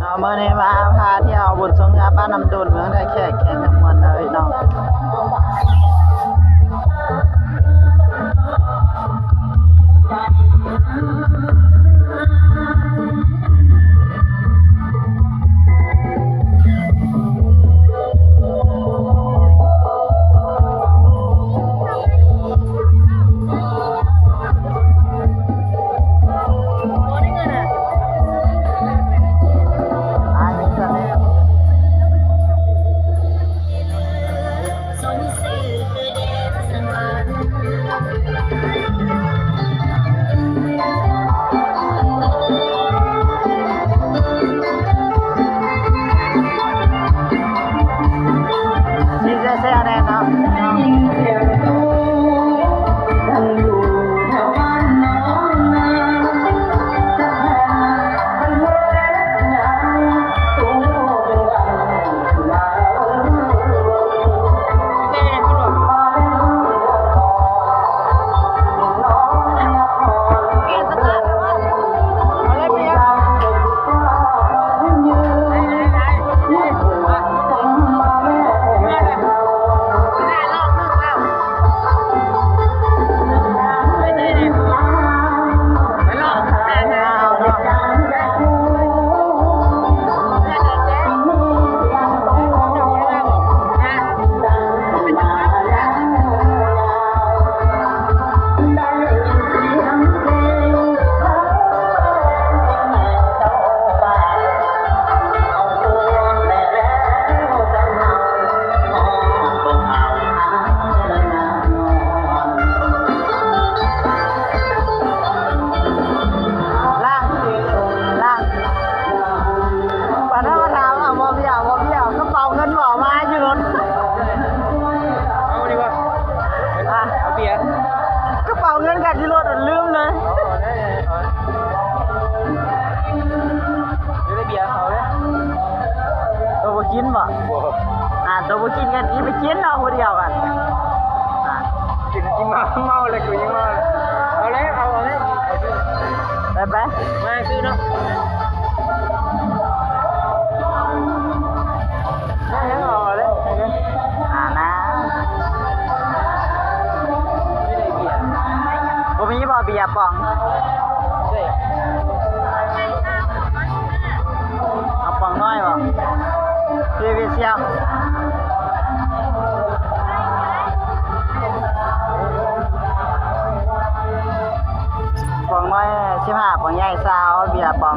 ເອົາ ມື້ນີ້ມາພາທ່ຽວບຸນຊ່ວງເຮືອບ້ານນ້ຳດົນ ເມືອງທ່າແຂກ ແຂວງຄຳມ່ວນເດີພີ່ນ້ອງ. ລ້າງ ລ້າງ ປານນັ້ນມາຖາມ ເອົາບໍ່ເບຍ ເອົາບໍ່ເບຍ ກະເປົາເງິນບໍ່ເອົາມາຢູ່ລົດ. ເອົາດີກວ່າ ອະ ເອົາເບຍ ກະເປົາເງິນກັນຢູ່ລົດລືມເລີຍ. ເອົາ ເອົາໄດ້ ເອົາໄດ້ ຢູ່ໃນເບຍເຂົາເດ້. ໂຕບໍ່ກິນບໍ່? ບໍ່. ອາ ໂຕບໍ່ກິນກະຊິໄປກິນເນາະ ຜູ້ດຽວກັນ. ອາ ກິນ ກິນມາເມົາແລ້ວ ກູຍັງເມົາ. ເອົາແລ້ວ ເອົາ ເອົາແລ້ວ ໄປ ໄປ ມາຊື່ເນາະ. ອານາ ບໍ່ມີບໍ່ເບຍປ໋ອງ? ເອົາປ໋ອງນ້ອຍບໍ່? ເບຍ ເບຍຊຽວ ປ໋ອງນ້ອຍສິບຫ້າ ປ໋ອງໃຫຍ່ຊາວ ເບຍປ໋ອງ.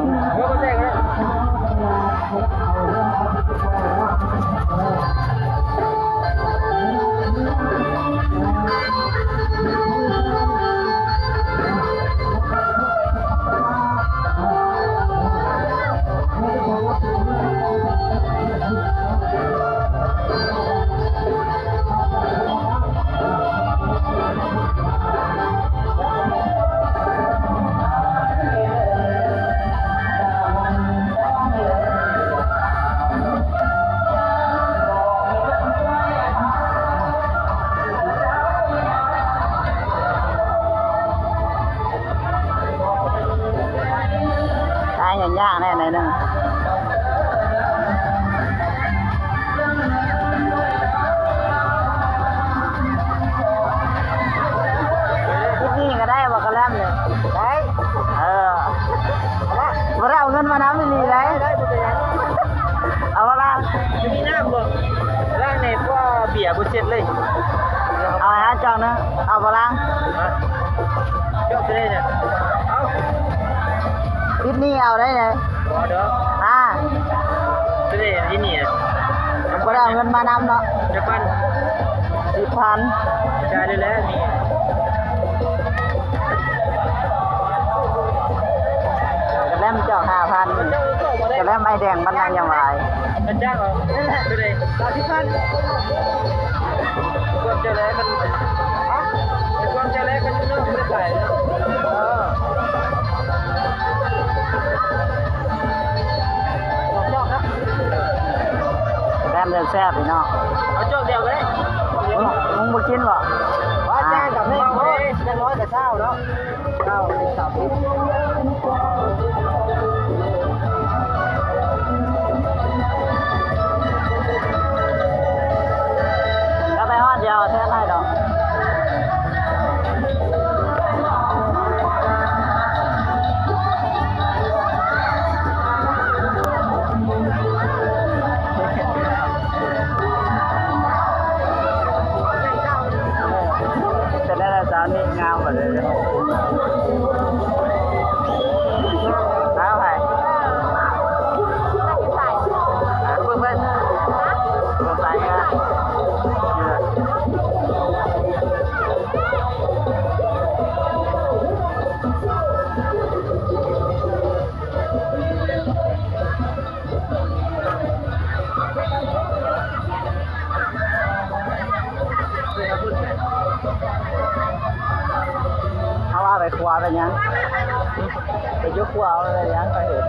ຕາຍຍາກໆແດ່ໜ້ອຍໜຶ່ງ. ຄລິບນີ້ກະໄດ້ບໍ່ ກະແລັມນີ້? ໄດ້. ເອີ ບໍ່ໄດ້ເອົາເງິນມານຳອີ່ຫຼີເດ້. ໄດ້ ບໍ່ເປັນຫຍັງ. ເອົາບໍ່ລະ? ມີນ້ຳບໍ່? ລ້າງແດ່ ເພາະວ່າເບຍບໍ່ເຊັດເລີຍ. ເອົາໃຫ້ເຈົ້າໜຶ່ງ ເອົາບໍ່ລະ? ເອົາ ເຈົ້າຊິໄດ້ຫຍັງ? ເອົາ ຕິດໜີ້ເອົາໄດ້ເລີຍ. ບໍ່ດອກ. ອາ ຊິໄດ້ຕິດໜີ້. ບໍ່ໄດ້ເອົາເງິນມານຳເນາະ. ຈັກພັນ? ສິບພັນ. ຈ່າຍໄດ້ແລ້ວນີ້. ກະແລັມຈອກຫ້າພັນ ກະແລັມໄອ້ແດງມັນຍັງຫວາຍ. ມັນຈ້າງເອົາເທົ່າໃດ? ສາມສິບພັນ. ຄວາມເຈົ້າແລມັນ ຄວາມເຈົ້າແລມັນເນາະ ມັນໄປ. ເອີ ແຊບໆ ພີ່ນ້ອງ. ເອົາຈອກດຽວກະໄດ້. ມຶງ ມຶງບໍ່ກິນບໍ່? ວ່າ ອ່າ ຈ້າງກັບເພິ່ນ ເອົາເດ້ ຢ່າງນ້ອຍກະຊາວເນາະ. ເກົ້າສິບ ສາມສິບ. ຂວາເປັນຫຍັງ? ໄປຢູ່ຂວາເປັນຫຍັງ? ຂ້ອຍເຫັນ